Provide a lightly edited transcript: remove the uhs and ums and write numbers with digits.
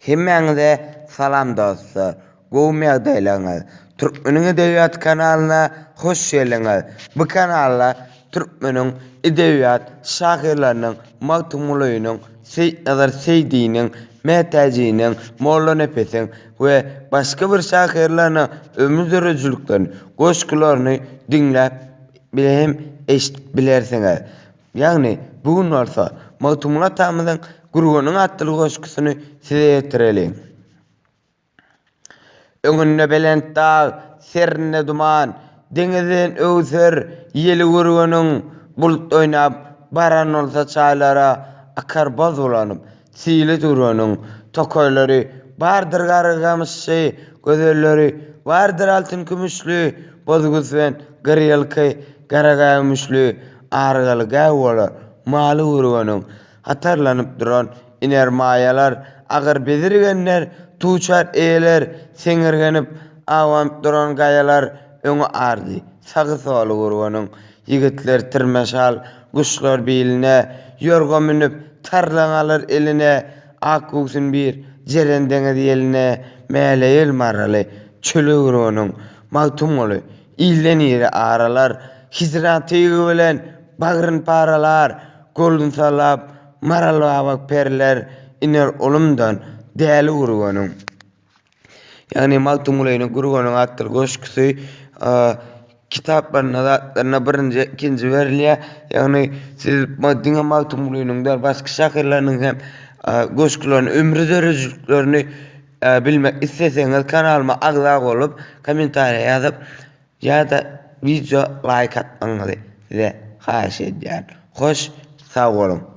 Hemmäňize salam dostlar. Gowumy ýagdaýlaryňyz? Türkmeniň edebiýaty kanalyna hoş geldiňiz. Bu kanalda türkmeniň edebiýat şahyrlarynyň Magtymgulynyň, Seýitnazar Seýdiniň, Mätäjiniň, Mollanepesiň we başga bir şahyrlarynyň ömür döredijiliklerini, goşgularyny diňläp hem eşidip bilersiňiz. Ýagny, bu gün bolsa Magtymguly atamyzyň Gürgeniň atly goşgusyny size ýetireliň. Öňünde belent dag, serinde duman, Deňizden öwser ýeli gürgeniň, Bulut oýnap baran bolsa çaýlara, Akar boz bulanyp, sili türgeniň. Tokaýlary bardyr gargy-gamyşly, Gözelleri bardyr altyn-kümüşli, Boz güzben, gyr ýylky, gara gäwmüşli, Argaly gäw bolar maly gürgeniň. Hatarlanyp duran iner maýalar, Agyr bezirgenler, tuçar eýeler, Seňirgenip, awanyp duran gaýalar, Öňi ardy, sagy-soly gürgeniň. Ýigitler tirme şal, guşlar biline, Ýorga münüp, tarlaň alar eline, Ak göwsün bir, jeren deňiz ýeline, Mäleýel maraly, çöle gürgeniň. Magtymguly, ilden iri aralar, Hijran tygy bilen bagryn paralar, Golun sallap, maral babak periler, Iner olumdan, däli gürgeniň. Ýagny Magtymgulynyň Gürgeniň atly goşgusy kitaplarynda zatlarynda birinji, ikinji berilýär. Ýagny siz diňe Magtymgulynyň däl, başga şahyrlarynyň hem goşgularyny, ömri döredijiliklerini bilmek isleseňiz kanalyma agza bolup, kommentariýa ýazyp ýa-da wideo laýk atmagyňyzy size haýyş edýän. Hoş sag boluň.